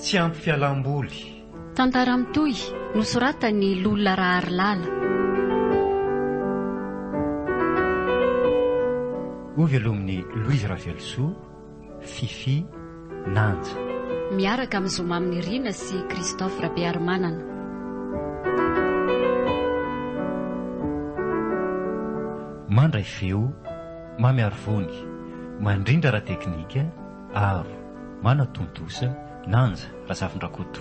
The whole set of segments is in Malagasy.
Tsy ampy fialam-boly. Tantara mitohy, nosoratan'i Lola Raharilala. Hovelomin'i Louise Ravelosoa, Fiffi, Nanja. Miaraka amin'i Zoma Aminirina sy Christophe Rabearimanana. Mandray feo, Mamy Arivony, mandrindra ara-teknika, Aro, manatontosa, Nanja Razafindrakoto.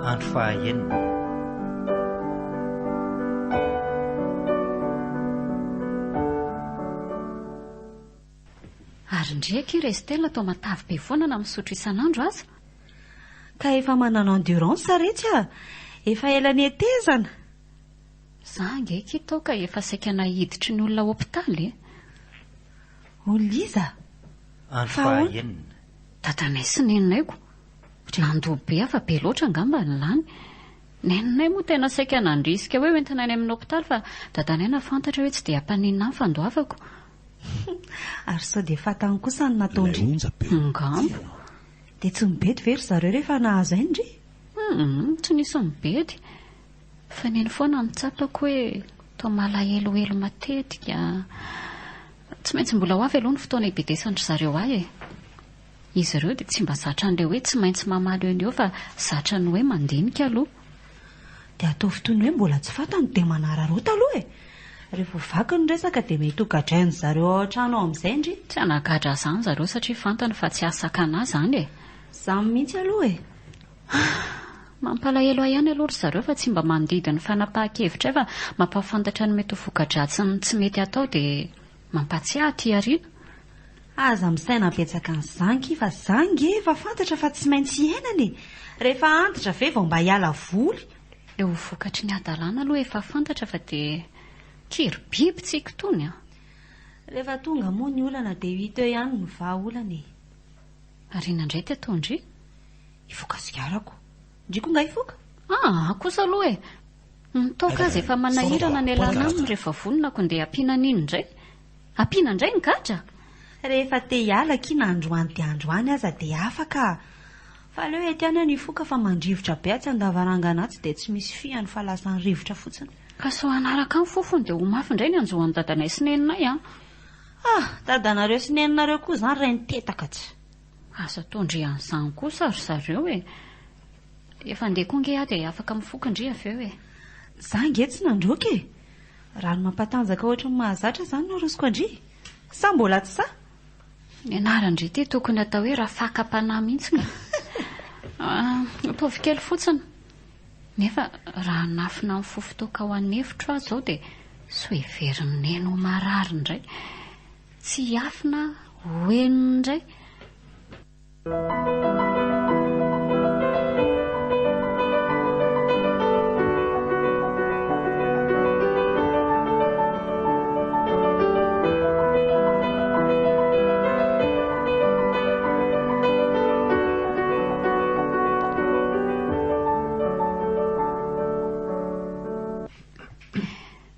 Andro fahaenina. Ary ndry akia ry Estelle toa matavy be foana na misotro isan'andro aza. Ka efa manana endurance retsy a! Efa ela nihetezana. Za ange akia tao ka efa saika nahiditry ny olona hopitaly e! Olona iza? Andro Fa ahoana? fahaenina. Dadanay sy neninay ko. Nandoa be aho fa be loatra angamba ny lany. Neninay moa tena saika nandrisika hoe hoentina any amin'ny hopitaly fa dadanay nahafantatra hoe tsy dia hampaninona ahy ny fandoavako. Ary sao dia fantany kosa ny nataon-dry? Angamba. Dia tsy nibedy ve ry zareo rehefa nahazo ainy ndry? Humm, tsy nisy nibedy. Fa neny foana no tsapako hoe toa malahelohelo matetika. Tsy maintsy mbola ho avy aloha ny fotoana hibedesan-dry zareo ahy e. Izy ireo dia tsy mba zatra an'ilay hoe tsy maintsy mamaly eo no eo fa zatra ny hoe mandinika aloha. Dia ataovy toy ny hoe mbola tsy fantany dia manararaota aloha e! Rehefa vaky ny resaka dia mety ho gadrain-dry zareo ao an-trano ao amin'izay ndry. Tsy hanagadra izany zareo satria fantany fa tsy hahasakana ahy izany e! Izany mihitsy aloha e! Mampalahelo ahy ihany aloha ry zareo fa tsy mba mandidy ny fanapahan-kevitray fa mampahafantatra ny mety ho voka-dratsin'ny tsy mety atao dia mampahatsiahy aty aoriana. Aza misaina betsaka an'izany ki fa za nge efa fantatra fa tsy maintsy iainana e! Rehefa antitra ve vao mba hiala voly? Le ho vokatry ny hadalana aloha efa fantatra fa dia kiry biby tsika itony an! Rehefa tonga moa ny olana dia ho hita eo ihany ny vahaolana e! Ary inona indray ity ataon-dry? Hifoka sigara ko! Ndry ko nga hifoka? Aa kosa aloha e! Ny toaka aza efa manahirana ny ialana aminy rehefa vonona ko ndeha ampiana an'iny indray! Ampiana indray ny gadra? Rehefa te hiala akia na androany dia androany aza dia afaka a! Fa aleo ety ihany aho no hifoka fa mandrivotra be atsy andavarangana atsy dia tsy misy fihany fa lasan'ny rivotra fotsiny. Ka sao hanaraka ny fofony dia ho mafy indray ny hanjo an'i dadanay sy neninay an! Ah! Dadanareo sy neninareo koa izany rainitetaka tsy. Aza atao-ndry an'izany kosa ry zareo e! Efa handeha koa ange aho dia afaka mifoka ndry avy eo e! Za ange tsy nandroaka e! Rano mampatanjaka ohatry ny mahazatra izany no arosoko an-dry? Sa mbola tsy sahy? Ny anaran-dry ity tokony atao hoe Rafakam-panahy mihitsy ka! Ataovy kely fotsiny. Nefa raha hanafina ny fofon-toaka ao an'efitro aho izao dia sao heverin'i Neny ho marary indray. Tsy hiafina aho, ho henony indray.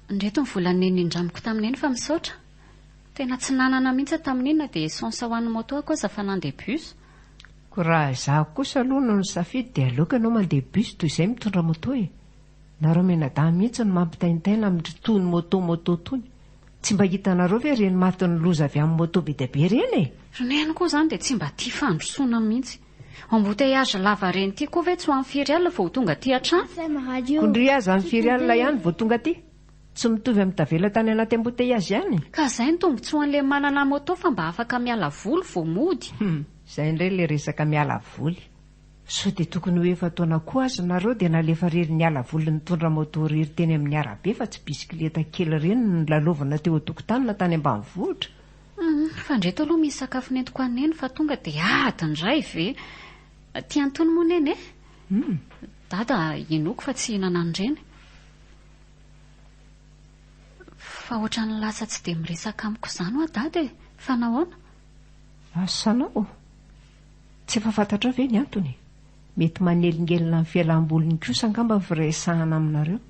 Ndreto ny volan'i Neny nindramiko tamin'i Neny fa misaotra. Tena tsy nanana mihitsy aho tamin'iny na dia essence ho an'ny moto ako aza fa nandeha bus. Koa raha izaho kosa aloha no nisafidy dia aleoko ianao mandeha bus toy izay mitondra moto e! Nareo mianadahy mihitsy no mampitaintaina amin-dry tony moto moto tony. Tsy mba hitanareo ve ireny matin'ny loza avy amin'ny moto be dia be ireny e? Ry Neny koa izany dia tsy mba tia fandrosoana mihitsy. Embouteillage lava reny ity koa ve tsy ho amin'ny firy alina vao ho tonga aty an-trano? Koa ndry aza amin'ny firy alina ihany vao tonga aty? Tsy mitovy amin'ny tavela tany anaty embouteillage ihany? Ka zay ny tombotsoan'le manana moto fa mba afaka miala voly vao mody. Hum, zay indray le resaka miala voly. Sao dia tokony ho efa-taona koa aza nareo dia nalefa rery niala voly nitondra moto rery teny amin'ny arabe fa tsy bisikileta kely ireny no nilalaovana teo an-tokotany na tany ambanivohitra. Hum, fa ndreto aloha misy sakafo nentiko an'i Neny fa tonga dia ady indray ve? Tia an'itony moa Neny e? Hum. Dada, inoako fa tsy hihinana an'ireny. Fa ohatran'ny lasa tsy dia miresaka amiko izany hoa Dada e! Fa nahoana? Asa anao? Tsy efa fantatrao ve ny antony? Mety manelingelina ny fialam-boliny kosa angamba ny firesahana aminareo.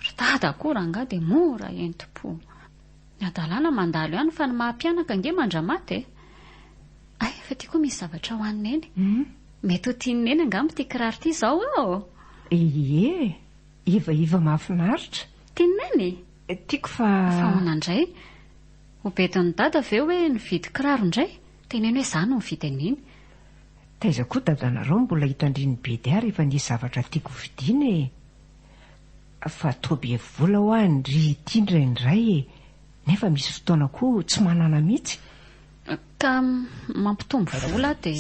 Ry Dada koa rangahy dia mora entim-po. Ny hadalana mandalo ihany fa ny maha mpianaka ange mandra-maty e! Fa ty koa misy zavatra ho an'i Neny. Mety ho tian'i Neny angamba ity kiraro ity izao aho. Ie, ivaiva mahafinaritra. Tian'i Neny? Tiako fa. Fa ahoana indray? Ho bedin'i Dada ve hoe nividy kiraro indray? Teneno hoe izaho no nividy an'iny. Taiza koa dadanareo no mbola hitandrin'ny bedy ahy rehefa nisy zavatra tiako hovidiana e! Fa toa be vola hoa ndry ity indraindray e! Nefa misy fotoana koa tsy manana mihitsy. Ka mampitombo vola aho dia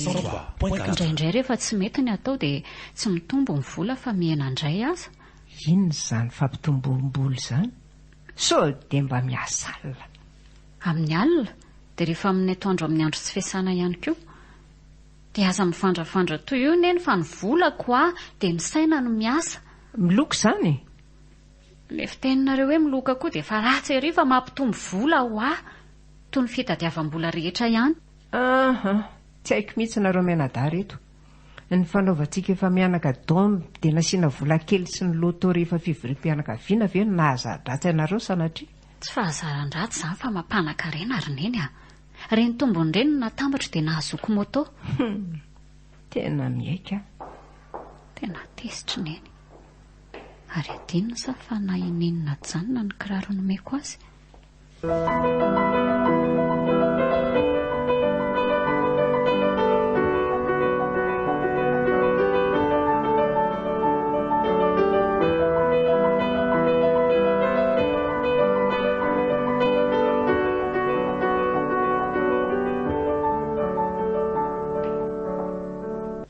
indraindray rehefa tsy mety ny atao dia tsy mitombo ny vola fa mihena indray aza. Inona izany fampitomboam-bola izany? Sao dia mba miasa alina? Amin'ny alina, dia rehefa amin'ny atoandro amin'ny andro tsy fiasana ihany koa. Dia aza mivandravandra toy io neny fa ny volako aho dia ny saina no miasa. Miloka izany e? Ilay fiteninareo hoe miloka koa dia efa ratsy ery fa mampitombo vola ho ahy. Toy ny fitadiavam-bola rehetra ihany. Aha, tsy haiko mihitsy nareo mianadahy reto. Ny fanaovantsika efa mianaka dom dia nasiana vola kely sy ny loto rehefa fivoriam-pianakaviana ve no nahaza-dratsy anareo sanatria? Tsy fahazaran-dratsy izany fa mampanan-karena ry Neny a! Ireny tombony ireny no natambatro dia nahazoako moto. Hum! Tena miaiky aho. Tena tezitra i Neny. Ary adinony sa fa na i Neny najanona ny kiraro nomeko azy?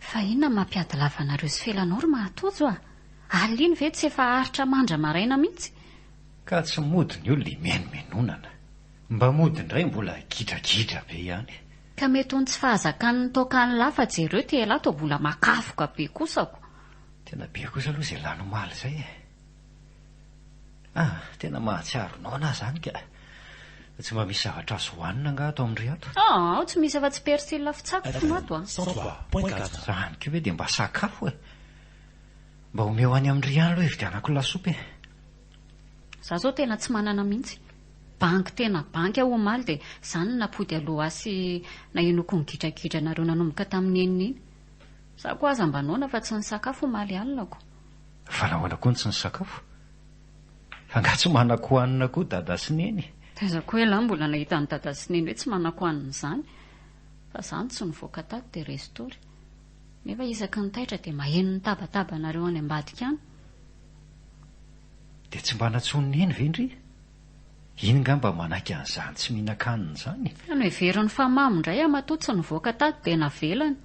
Fa inona no mampiady lava anareo sy Felanao ry Mahatojo a? Alina iny ve tsy efa haharitra mandra-maraina mihitsy? Ka tsy mody ny olona imenomenonana. Mba mody indray mbola gidragidra be ihany. Ka mety ho ny tsy fahazakany ny toaka an'lah fa jereo ty elah toa mbola makafoka be kosako. Tena be kosa aloha izay lany omaly izay e. Ah, tena mahatsiaro noana aho izany ka. Tsy mba misy zavatra azo hohanina angaha ato amin-dry ato? Ah, tsy misy afa-tsy persil fitsako ato a. Izany koa ve dia mba sakafo e. Mba omeo any amin-dry ihany aloha hividianako lasopy e. Za zao tena tsy manana mihitsy. Banky tena banky aho omaly dia izany no nampody aloha ahy sy nahenoako ny gidragidra anareo nanomboka tamin'ny enina iny. Za koa aza mba noana fa tsy nisakafo omaly alina ko. Fa nahoana koa no tsy nisakafo? Fa angaha tsy manan-kohanina koa dada sy neny? Taiza koa ialahy mbola nahita an'i dada sy neny hoe tsy manan-kohanina izany? Fa za no tsy nivoaka tato dia restory. Nefa isaky ny taitra dia maheno ny tabatabanareo any ambadika any. Dia tsy mba nantsoin'i Neny ve ndry? Iny nga mba manaiky an'izany tsy mihinan-kanina izany? Fa noheveriny fa mamo indray aho matoa tsy nivoaka tato dia navelany.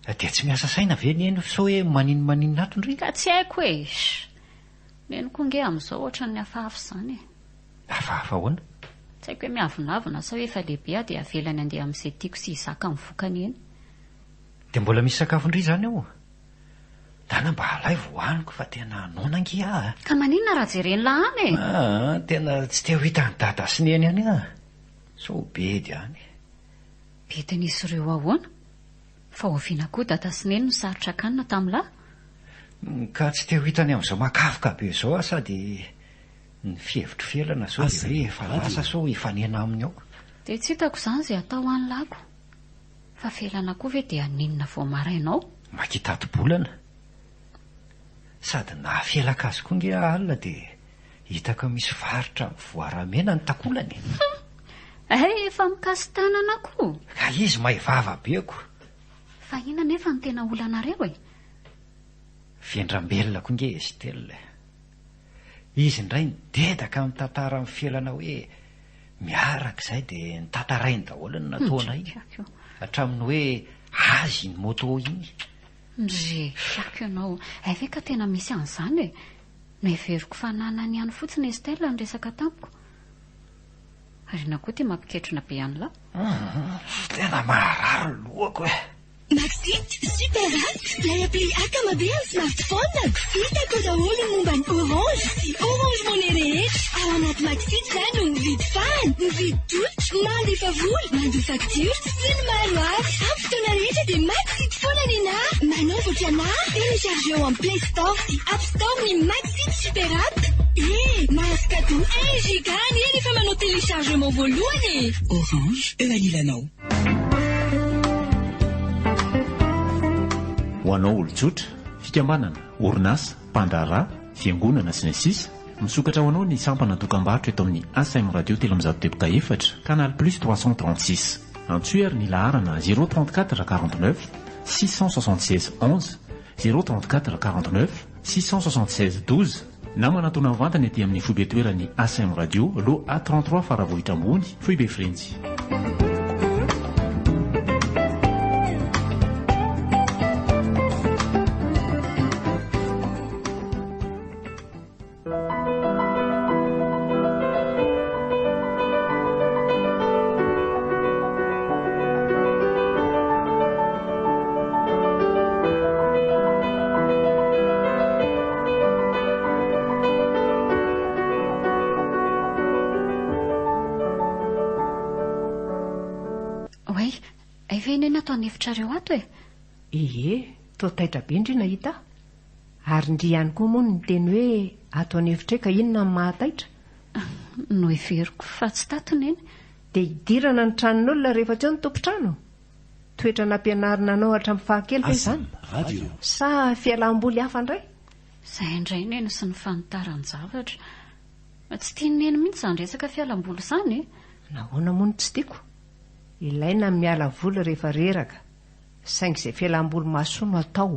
Dia tsy miasa saina ve Neny sao hoe maninomaninona ato ndry? Ka tsy haiko e! Sh! Neny koa nge amin'izao ohatran'ny hafahafa izany e! Hafahafa ahoana? Tsy haiko hoe miavonavona sa hoe efa lehibe aho dia avelany handeha amin'izay tiako sy hizaka ny vokany eny. Dia mbola misy sakafo ndry izany ao? Ndana mba alaivo hohaniko fa tena noana ange aho a! Ka maninona raha jeren'lah any e? Aa, tena tsy te ho hitan'i dada sy neny any aho. Sao ho bedy any. Bedin'izy ireo ahoana? Fa oviana koa dada sy neny no sarotra kanina tamin'lah? Ka tsy te ho hitany amin'izao makafoka be izao aho sady ny fihevitro felana sao dia hoe efa lasa sao hifanena aminy ao. Dia tsy hitako izany izay atao any lako. Fa felana koa ve dia haninona vao maraina ao? Makitati-bolana. Sady nahafelaka azy koa nge alina dia hitako misy faritra mivoaramena ny takolany e. Hum! Hay efa mikasi-tanana koa! Ka izy mahay vava be ko. Fa inona anefa no tena olanareo e? Vendrambelona koa nge Estelle e. Izy indray nidedaka mitantara amin'ny felana hoe miaraka izay dia notantarainy daholo ny nataonay. Hatramin'ny hoe azy iny moto iny. Ndry, fiako ianao. Hay ve ka tena misy an'izany e? Noheveriko fa ananany ihany fotsiny Estelle niresaka tamiko. Ary inona koa ity mampiketrona be an'lah? Hum, tena maharary ny lohako e. Maxit, super app, ilay appli akama be amin'ny smartphone-ko. Hitako ao daholo ny momba ny Orange sy Orange Money rehetra. Ao anaty Maxit za no mividy fahana, mividy tolotra, mandefa vola, mandoa facture sy ny maro hafa. Amin'ny fotoana rehetra dia Maxit foana nenà. Manaova ohatranà, téléchargeo amin'ny Play Store sy App Store ny Maxit super app. Eh, mahazo cadeau 1 giga anie rehefa manao téléchargement voalohany e! Orange, eo anilanao. Ho anao olon-tsotra, fikambanana, orinasa, mpandraharaha, fiangonana, sy ny sisa Misokatra ho anao ny sampana dokam-barotra eto amin'ny ACM Radio 304, Canal Plus 336. Antsoy ary ny laharana 034 49 676 11, 034 49 676 12 na manatona mivantana ety amin'ny foibe toeran'ny ACM Radio, Lot A 33 Faravohitra Ambony, Foibe Frenjy. Oay, hay ve neny ato an'efitrareo ato e? Ie, toa taitra be ndry nahita ahy. Ary ndry ihany koa moa no niteny hoe ato an'efitra ka inona no mahataitra? Noheveriko fa tsy tato Neny. Dia hidirana ny tranon'olona rehefa tsy eo ny tompon-trano? Toetra nampianarina anao hatramin'ny fahakely ve izany? Sa fialam-boly hafa indray? Izay indray Neny sy ny fanitaran-javatra. Tsy tian'i Neny mihitsy izany resaka fialam-boly izany e! Nahoana moa no tsy tiako? Ilaina ny miala voly rehefa reraka, saingy izay fialam-boly mahasoa no atao.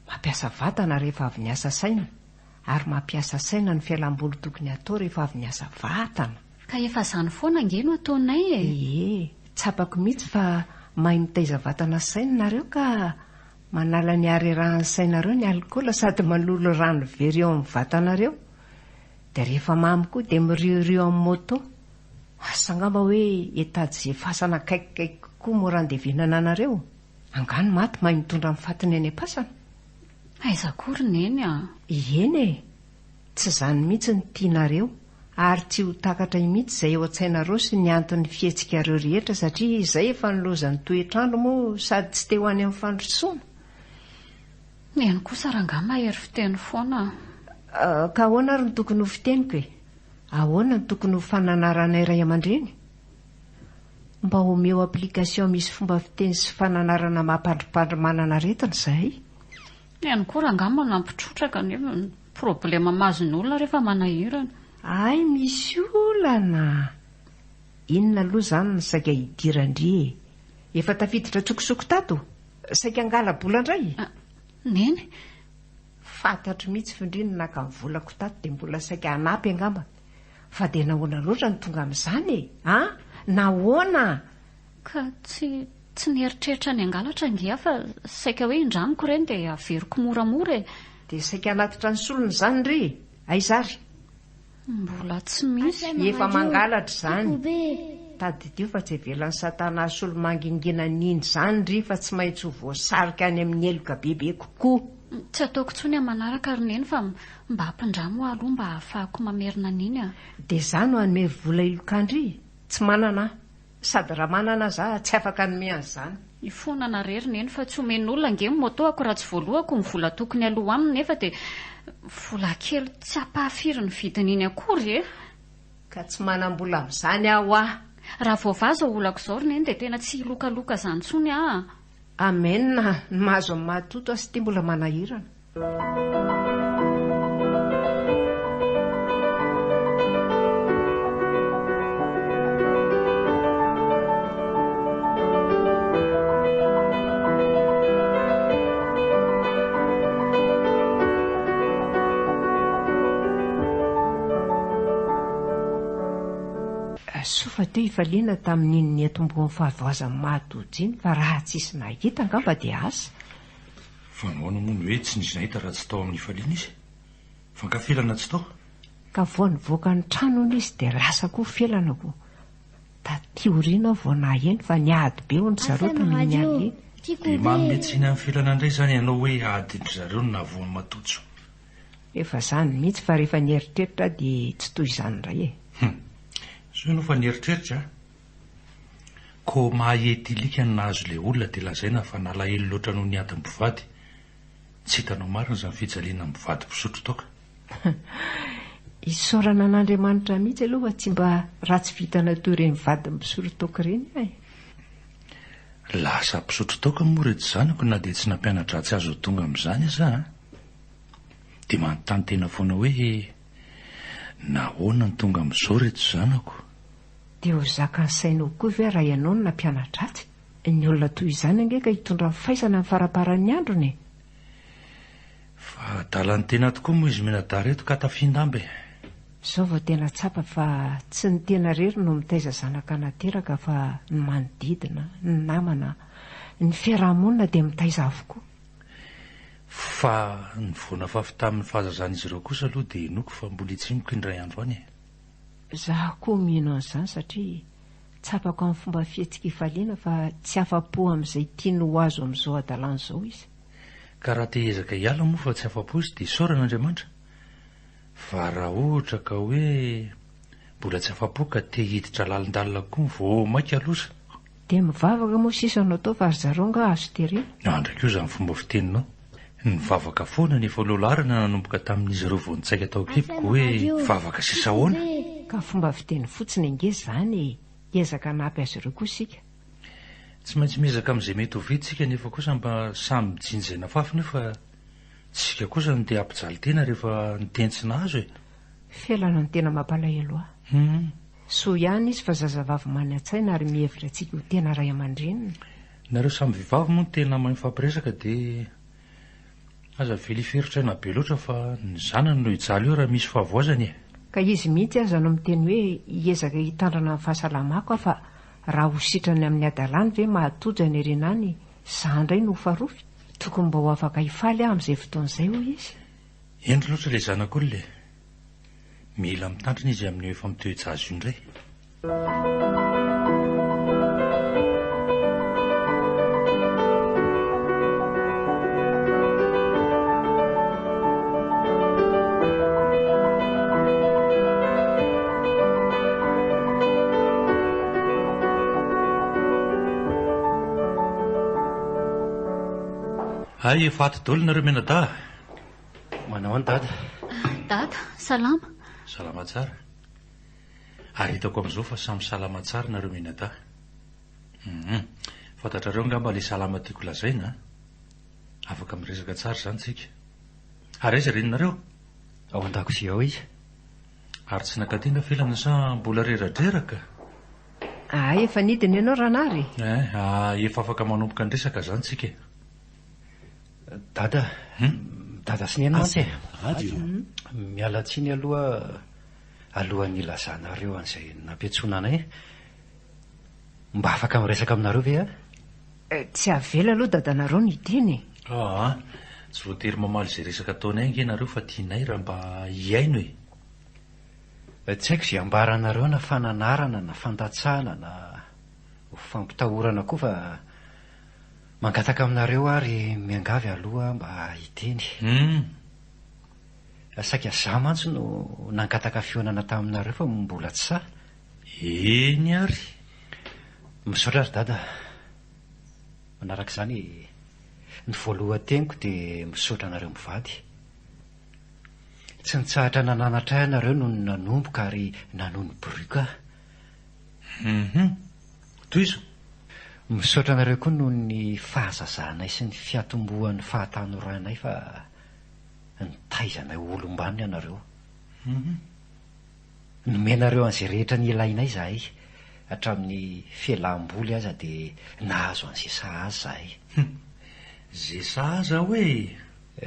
Mampiasa vatana rehefa avy niasa saina ary mampiasa saina ny fialam-boly tokony hatao rehefa avy niasa vatana. Ka efa izany foana ange no ataonay e! Ie, tsapako mihitsy fa mahay mitaiza vatana sy saina nareo ka! Manala ny harerahan'ny sainareo ny alikaola sady manolo rano very eo amin'ny vatanareo. Dia rehefa mamo koa dia miriorio amin'ny moto. Asa angamba hoe hitady izay fasana akaikikaiky kokoa mora andevenana anareo? Angaha ny maty mahay mitondra ny fatiny any am-pasana? Aiza akory Neny a! Eny e! Tsy izany mihitsy no tianareo ary tsy ho takatra mihitsy izay ao an-tsainareo sy ny anton'ny fihetsikareo rehetra satria izay efa nilaozan'ny toetr'andro moa sady tsy te ho any amin'ny fandrosoana. Neny kosa rangahy mahery fiteny foana a! Ka ahoana ary no tokony ho fiteniko e? Ahoana no tokony ho fananaranay ray aman-dreny? Mba omeo application misy fomba fiteny sy fananarana mampandripandry manana aretina izahay. Ny an'i koa rangahy manampy trotraka nefa ny problema mahazo ny olona rehefa manahirana. Hay misy olana! Inona aloha izany no saika hidiran-dry e? Efa tafiditra an-tsokosoko tato? Saika hangala-bola indray? Neny! Fantatro mihitsy fa ndry no naka ny volako tato dia mbola saika hanampy angamba. Fa dia nahoana loatra no tonga amin'izany e? An? Nahoana? Ka tsy tsy nieritreritra ny hangalatra ange aho fa saika hoe indramiko ireny dia averiko moramora e! Dia saika hanatitra ny solony izany ry? Aiza ary? Mbola tsy misy. Efa mangalatra izany. Tadidio fa tsy avelan'i Satana hahasolo mangingina an'iny izany ry fa tsy maintsy ho voasarika any amin'ny heloka bebe kokoa. Tsy ataoko intsony amin'ny manaraka ry Neny fa mba ampindramo aho aloha mba hahafahako mamerina an'iny a! Dia izaho no hanome vola hilokan-dry? Tsy manana aho. Sady raha manana aza aho tsy afaka hanome an'izany. Hifonana re ry Neny fa tsy omen'olona ange ny moto-ako raha tsy voalohako ny vola tokony aloa aminy nefa dia vola kely tsy ampahafiry ny vidin'iny akory e! Ka tsy manam-bola amin'izany aho ah! Raha voavaha izao olako izao ry Neny dia tena tsy hilokaloka izany intsony aho a! Amen! Ny mahazo an'i Mahatoto aza ity mbola manahirana. Soa fa teo i Faliana tamin'iny niantombohan'ny fahavoazan'i Mahatojo iny fa raha tsisy nahita angamba dia asa. Fa nahoana moa no hoe tsy nisy nahita raha tsy tao amin'ny hifaliana izy? Fa angaha Felana tsy tao? Ka vao nivoaka ny trano hono izy dia lasa koa Felana ko. Taty aoriana aho vao naheno fa niady be hono ry zareo tamin'iny alina iny. Dia manome tsiny an'i Felana indray izany ianao hoe adin-dry zareo no nahavoan'i Matojo. Efa izany mihitsy fa rehefa nieritreritra aho dia tsy toy izany indray e. Hum. Soa ianao fa nieritreritra a. Coma éthylique no nahazo ilay olona dia lazaina fa nalahelo loatra noho ny adin'ny mpivady. Tsy hitanao marina izany fijaliana mivady mpisotro toaka. Isaorana an'Andriamanitra mihitsy aloha fa tsy mba ratsy vintana toy ireny vadin'ny mpisotro toaka ireny aho e. Lasa mpisotro toaka moa ireto zanako na dia tsy nampiana-dratsy azy ho tonga amin'izany aza an! Dia manontany tena foana hoe nahoana no tonga amin'izao ireto zanako? Dia ho zakan'ny sainao koa ve raha ianao no nampiana-dratsy? Ny olona toy izany ange ka hitondra faisana amin'ny faramparan'ny androny e! Fa adalan'ny tena tokoa moa izy mianadahy ireto ka tafin-damba e! Izao vao tena tsapa fa tsy ny tena irery no mitaiza zanaka nateraka fa ny manodidina, ny namana, ny fiaraha-monina dia mitaiza avokoa. Fa ny voa nafafy tamin'ny fahazazan'izy ireo kosa aloha dia inoako fa mbola hitsimoka indray andro any e! Izaho koa mino an'izany satria tsapako amin'ny fomba fihetsik'i Ifaliana fa tsy afa-po amin'izay tiany ho azo amin'izao hadalany izao izy. Ka raha te hiezaka hiala moa fa tsy afa-po izy dia isaorana Andriamanitra. Fa raha ohatra ka hoe mbola tsy afa-po ka te hiditra lalindalina koa vao maika loza. Dia mivavaka moa sisa no atao fa ry zareo angaha azo terena? Andry koa izany fomba fiteninao. Nivavaka foana nefa lolarana nanomboka tamin'izy ireo vao nitsaika tao an-kiboko hoe vavaka sisa ahoana? Ka fomba fiteny fotsiny ange izany e! Hiezaka hanampy azy ireo koa isika. Tsy maintsy miezaka amin'izay mety ho vita isika nefa kosa mba samy mijinja izay nafafiny io fa tsy isika kosa no te hampijaly tena rehefa niteny tsy nahazo e! Felana no tena mampalahelo ahy. Hum. Soa ihany izy fa zazavavy manan-tsaina ary mihevitra antsika ho tena ray aman-dreniny. Nareo samy vehivavy moa no tena mahay mifampiresaka dia aza avela hiferotra-aina be loatra fa ny zanany no hijaly eo raha misy fahavoazana e! Ka izy mihitsy aza no miteny hoe hiezaka hitandrina ny fahasalamako aho fa raha ho sitrany amin'ny hadalany ve mahatojo any aoriana any izaho indray no ho farofy? Tokony mba ho afaka hifaly aho amin'izay fotoana izay hoy izy. Hendry loatra ilay zanak'olona e! Mila mitandrina izy amin'io efa mitoe-jaza io indray. Hay efa ato daholo nareo mianadahy. Manao an Dada. Dada, salama. Salama tsara. Ary hitako amin'izao fa samy salama tsara nareo mianadahy. Hum. Fantatrareo angamba ilay salama tiako lazaina an. Afaka miresaka tsara izany tsika. Ary aiza reninareo? Ao an-dakozia ao izy. Ary tsy nakaty nga felana sa mbola reradreraka? Hay efa nidina ianao Ranary e? Eh, ah, efa afaka manomboka ny resaka izany tsika e. Dada, Dada sy Neny mantsy e. Miala tsiny aloha alohan'ny hilazanareo an'izay nampiantsoana anay. Mba afaka miresaka aminareo ve aho? Tsy avela aloha dadanareo ny hiteny e. Aa, tsy voatery mamaly izay resaka ataonay ange nareo fa tianay raha mba hihaino e. Tsy haiko izay ambaranareo na fananarana na fandatsana na fampitahorana koa fa mangataka aminareo aho ary miangavy aloha mba hiteny. Hum. Saika za mantsy no nangataka fihaonana taminareo fa mbola tsy sahy. Eny ary. Misaotra ry Dada. Manaraka izany, ny voalohan-teniko dia misaotra anareo mivady. Tsy nitsahatra nananatra ahy ianareo nony nanomboka ary nanohy nibirioka ahy. Hum. Tohizo. Misaotra anareo koa noho ny fahazazanay sy ny fiatombohan'ny fahatanoranay fa nitaiza anay ho olom-banona ianareo. Hum. Nomenareo an'izay rehetra nilainay izahay, hatramin'ny fialam-boly aza dia nahazo an'izay sahaza izahay. Hum. Izay sahaza hoe?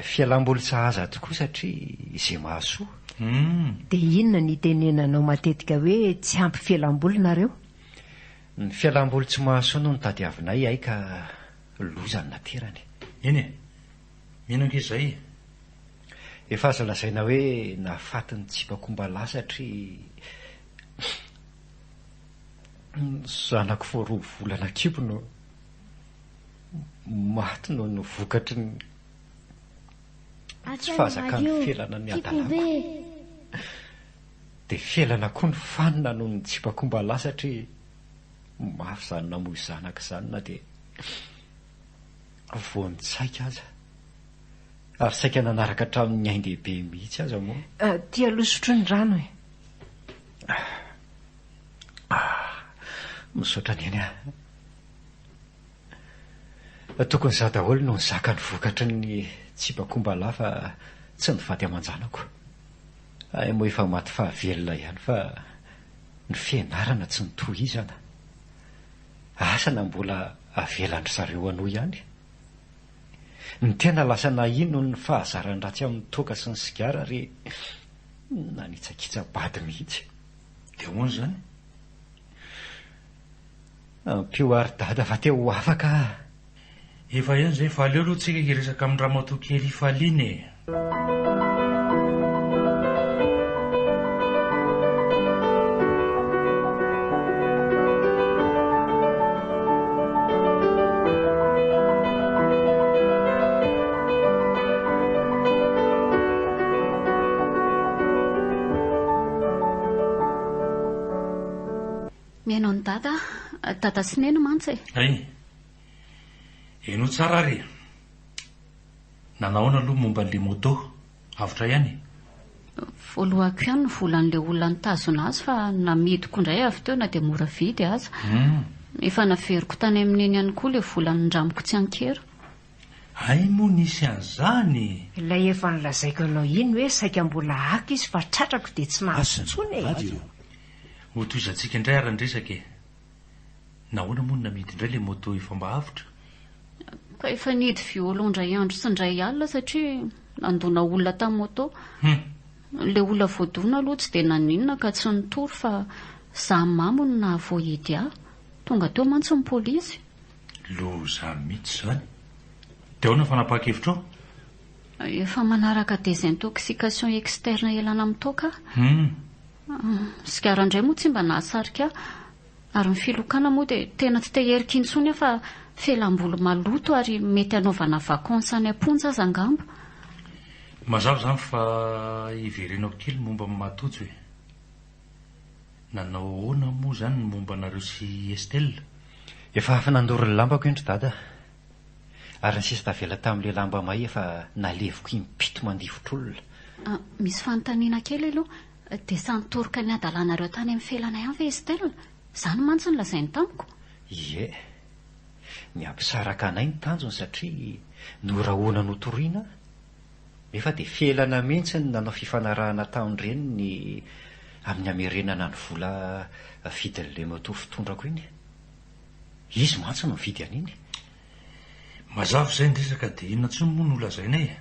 Fialam-boly sahaza tokoa satria izay mahasoa. Hum. Dia inona no itenenanao matetika hoe tsy ampy fialam-boly nareo? Ny fialam-boly tsy mahasoa no notadiavinay hay ka loza no naterany. Eny e! Mino ange izay e! Efa azo lazaina hoe nahafaty ny tsipakombalahy satria ny zanako vao roa volana an-kibo no maty noho ny vokatry ny tsy fahazakan'ny felana ny hadalako. Dia felana koa ny fanina noho ny tsipakombalahy satria mafy izany namoy zanaka izany na dia vao nitsaika aza. Ary saika nanaraka hatramin'ny ain-dehibe mihitsy aza moa. Ty aloha sotroy ny rano e. Misaotra Neny a. Tokony izaho daholo no nizaka ny vokatry ny tsibakombalahy fa tsy ny vady aman-janako. Hay moa efa maty fahavelona ihany fa ny fianarana tsy notohizana. Asa na mbola avelan-dry zareo hanohy ihany. Ny tena lasa nahia noho ny fahazaran-dratsy amin'ny toaka sy ny sigara ary nanitsakitsa-bady mihitsy. Dia ahoana izany? Ampio ary dada fa te ho afaka aho. Efa ela izay fa aleo aloha tsika hiresaka amin'i ramatoa kely Ifaliana e. Mihaino an'i Dada aho. Dada sy Neny mantsy e. Hay. Henoy tsara ary e. Nanahoana aloha momba an'ilay moto? Avotra ihany e? Voalohako ihany ny volan'ilay olona nitazona azy fa namidiko indray avy teo na dia mora vidy aza. Efa naveriko tany amin'i Neny ihany koa ilay vola nindramiko tsy an-kery. Hay moa nisy an'izany e! Ilay efa nolazaiko anao iny hoe saika mbola haka izy fa tratrako dia tsy nahazo intsony e! Hotohizantsika indray ary ny resaka e! Nahoana moa no namidy indray ilay moto efa mba avotra? Ka efa nihidy violon indray andro sy indray alina satria nandona olona tamin'ny moto. Ilay olona voadona aloha tsy dia naninona ka tsy nitory fa za mamo no nahavoahidy ahy. Tonga teo mantsy ny polisy. Loza mihitsy izany. Dia ahoana ny fanapahan-kevitrao? Efa manaraka désintoxication externe ialana amin'ny toaka aho. Sigara indray moa tsy mba nahasarika ahy. Ary ny filokana moa dia tena tsy te hierika intsony aho fa fialamboly maloto ary mety hanaovana vacances any am-ponja aza angamba. Mazava izany fa hiverenako kely momba ny mahatojo e. Nanao ahoana moa izany ny momba anareo sy Estelle? Efa avy nandoro ny lambako iny ry Dada. Ary ny sisa tavela tamin'ilay lamba may efa naleviko impito mandifotr'olona. Misy fanontaniana kely aloha. Dia samy nitoroka ny hadalanareo tany amin'ny felana ihany ve Estelle? Izany mantsy no lazainy tamiko. Ie. Ny hampisaraka anay ny tanjony satria norahona notoriana aho. Nefa dia felana mihitsy no nanao fifanarahana tamin-dreniny amin'ny hamerenana ny vola vidin'ilay moto fitondrako iny. Izy mantsy no nividy an'iny. Mazava izay ny resaka dia inona intsony moa no holazainay e?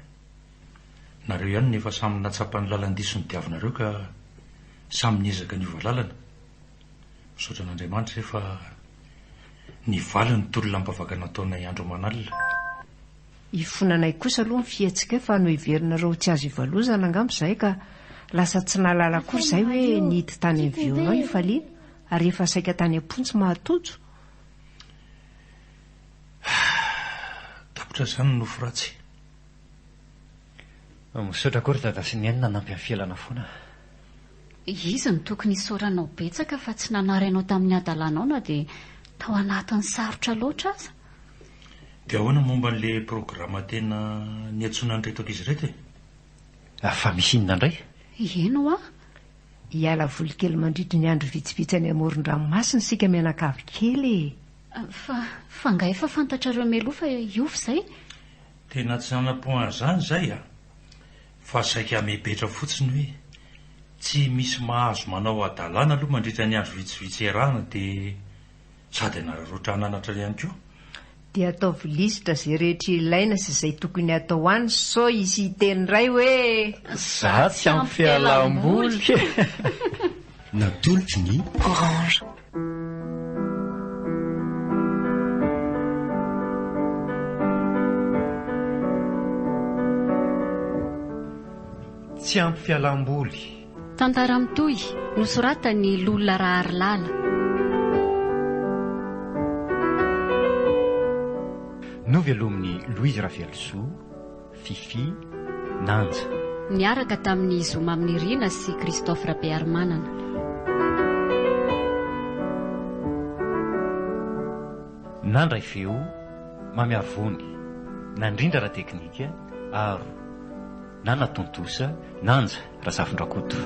Nareo ihany no efa samy nahatsapa ny lalan-diso nodiavinareo ka samy niezaka niova lalana. Misaotra an'Andriamanitra izay fa nivaly ny tolona am-bavaka nataonay andro aman'alina. Ifonanay kosa aloha ny fihetsikay fa noheverinareo ho tsy azo ivalozana angamba izahay ka lasa tsy nahalala akory izahay hoe nihidy tany amin'ny violon i Faliana ary efa saika tany am-ponja mahatojo. Tapitra izany ny nofy ratsy. Misaotra koa ry Dada sy Neny nanampy amin'ny fialana foana. Izy no tokony hisaoranao betsaka fa tsy nanary anao tamin'ny hadalanao na dia tao anatin'ny sarotra loatra aza. Dia ahoana momba an'ilay programa tena niantsoana an'ireto ankizy ireto e? Fa misy inona indray? Eny hoa. Hiala voly kely mandritry ny andro vitsivitsy any amoron-dranomasina isika mianakavy kely e! Fa, fa angaha efa fantatrareo mialoha fa hiova izay? Tena tsy nanam-po an'izany izay a! Fa saika hamepetra fotsiny hoe tsy misy mahazo manao hadalana aloha mandritra ny andro vitsivitsy iarahana dia sady hanararaotra hananatra ihany koa. Dia ataovy lisitra izay rehetra ilaina sy izay tokony hatao any sao hisy hiteny indray hoe. Za tsy ampy fialam-boly. Natolotry ny. Orange. Tsy ampy fialam-boly. Tantara mitohy, nosoratan'i Lola Raharilala. Novelomin'i Louise Ravelosoa, Fiffi, Nanja. Niaraka tamin'i Zo Maminirina sy Christophe Rabearimanana. Nandray feo, Mamiarivony, nandrindra ara-teknika, Aro, nanatontosa, Nanja Razafindrakoto.